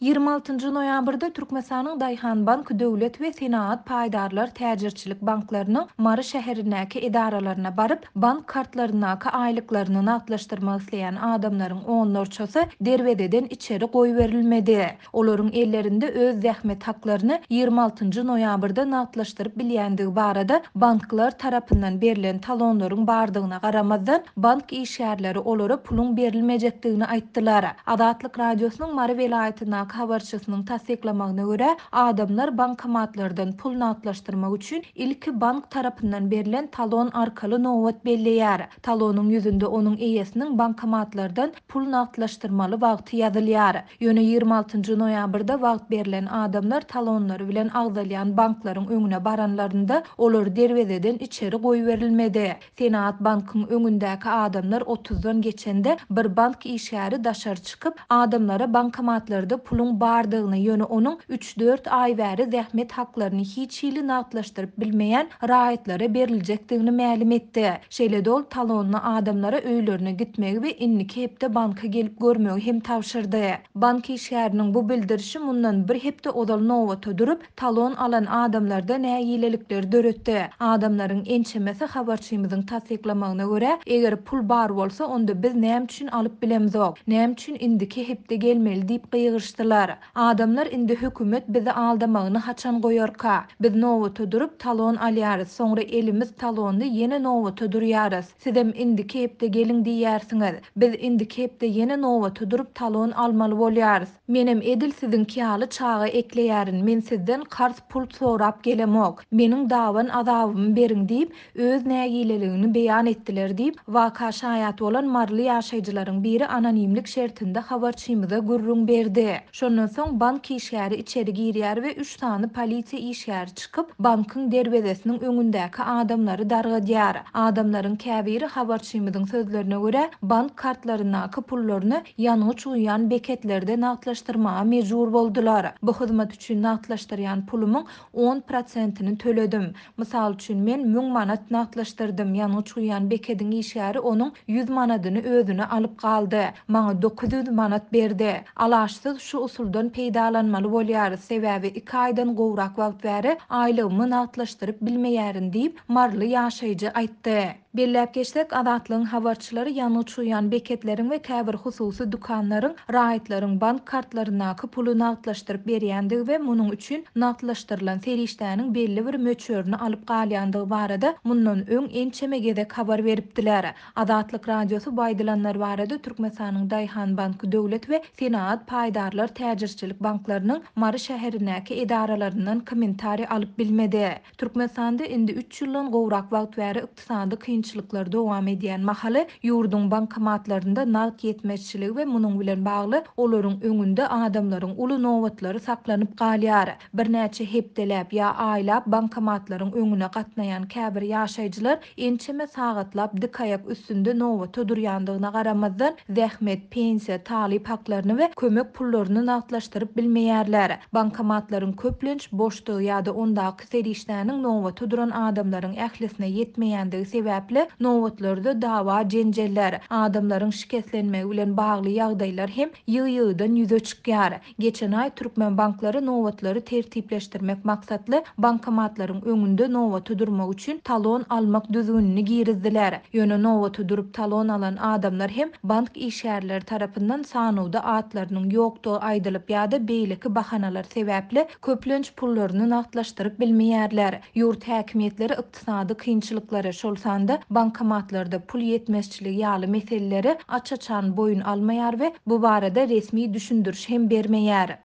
26 noýabrda Türkmenistanyň Daýhanbank döwlet we Senagat paýdarlar täjirçilik banklarynyň Mary şäherindäki edaralaryna baryp, bank kartlaryndaky aýlyklaryny nagtlaşdyrmak isleýän adamlaryň onlarçasy derwezeden içeri goýberilmedi. Olaryň ellerinde öz zähmet haklaryny 26 noýabrda nagtlaşdyryp bilýändigi barada banklar tarapyndan berlen talonlaryň bardygyna garamazdan, bank işgärleri olara puluň berilmejekdigini aýtdylar. Azatlyk Radiosynyň Mary welaýatyndaky habarçysynyň tassyklamagyna görä, adamlar bankomatlardan pul nagtlaşdyrmak üçin ilki bank tarapyndan berlen talon arkaly nobat belleýär. Talonyň ýüzünde onuň eýesiniň bankomatlardan pul nagtlaşdyrmaly wagty ýazylýar. Ýöne 26 noýabrda wagt berlen adamlar talonlary bilen agzalýan banklaryň öňüne baranlarynda, olar derwezeden içeri goýberilmedi. Senagat bankyň öňündäki adamlar otuzdan geçende, bir bank işgäri daşary çykyp, adamlara bankomatlarda puluň bardygyny, ýöne onuň üç-dört aý bäri zähmet haklaryny hiç hili nagtlaşdyryp bilmeýän raýatlara beriljekdigini mälim etdi. Şeýle-de ol talonly adamlara öýlerine gitmegi we indiki hepde banka gelip görmegi hem tabşyrdy. Bank işgäriniň bu bildirişi mundan bir hepde ozal nobata durup, talon alan adamlarda nägilelikleri döretdi. Adamlaryň ençemesi habarçymyzyň tassyklamagyna görä, eger pul bar bolsa, onda biz näme üçin alyp bilemzok? Näme üçin indiki hepde gelmeli diýip gygyryşdylar. Adamlar indi hökümet bizi aldamagyny haçan goýarka? Biz nobata durup, talon alýarys, soňra elimiz talonly ýene nobata durýarys. Sizem indiki hepde geliň diýýärsiňiz. Biz indiki hepde ýene nobata durup talon almaly bolýarys. Menem edil siziňki ýaly çaga ekleýärin, men sizden karz pul sorap gelemok. Meniň daban azabymy beriň diýip, öz nägileligini beýan etdiler diýip, waka şaýat bolan maryly ýaşaýjylaryň biri anonimlik şertinde habarçymyza gürrüň berdi. Şondan soň bank işgäri içeri girýär we üç sany polisiýa işgäri çykyp, bankyň derwezesiniň öňündäki adamlary dargadýar. Adamlaryň käbiri habarçymyzyň sözlerine görä, bank kartlaryndaky pullaryny ýangyç guýýan beketlerde nagtlaşdyrmaga mejbur boldular. Bu hyzmat üçin nagtlaşdyrýan pulumyň on prosentini töledim. Mysal üçin, men 1000 manat nagtlaşdyrdym, ýangyç guýýan bekediň işgäri onuň 100 manadyny özüne alyp galdy. Maňa 900 manat berdi. Alaçsyz şu usuldan peýdalanmaly bolýarys, sebäbi iki aýdan gowrak wagt bäri aýlygymy nagtlaşdyryp bilmeýärin diýip, maryly ýaşaýjy aýtdy. Belläp geçsek, Azatlygyň habarçylary ýangyç guýýan beketleriň we käbir hususy dükanlaryň raýatlaryň bank kartlaryndaky puly nagtlaşdyryp berýändigi we munuň üçin nagtlaşdyrylan serişdäniň belli bir möçberini alyp galýandygy barada mundan öň ençeme gezek habar beripdiler. Azatlyk Radiosy bu aýdylanlar barada Türkmenistanyň Daýhanbank döwlet we Senagat paýdarlar täjirçilik banklarynyň Mary şäherindäki edaralaryndan kommentariý alyp bilmedi. Türkmenistanda indi üç ýyldan gowrak wagt bäri ykdysady kynçylyklar dowam edýän mahaly, ýurduň bankomatlarynda nagt ýetmezçiligi we munuň bilen bagly olaryň öňünde adamlaryň uly nobatlary saklanyp galýar. Birnäçe hepdeläp ýa aýlap bankomatlaryň öňüne gatnaýan käbir ýaşaýjylar ençeme sagatlap dik aýak üstünde nobata durýandygyna garamazdan, zähmet, pensiýa, talyp haklaryny we kömek pullaryny nagtlaşdyryp bilmeýärler. Bankomatlaryň köplenç boşdugy ýa-da ondaky serişdäniň nobata duran adamlaryň ählisine ýetmeýändigi sebäpli, nobatlarda dawa-jenjeller, adamlaryň şikeslenmegi bilen bagly ýagdaýlar hem ýygy-ýygydan ýüze çykýar. Geçen aý türkmen banklary nobatlary tertipleşdirmek maksatly bankomatlaryň öňünde nobata durmak üçin talon almak düzgünini girizdiler. Ýöne nobata durup talon alan adamlar hem bank işgärleri tarapyndan sanawda atlarynyň ýokdugy aýdylyp ýa-da beýleki bahanalar sebäpli köplenç pullaryny nagtlaşdyryp bilmeýärler. Ýurt häkimiýetleri ykdysady kynçylyklary, şol sanda bankomatlarda pul ýetmezçiligi ýaly meseleleri aç-açan boýun almaýar we bu barada resmi düşündiriş hem bermeýär.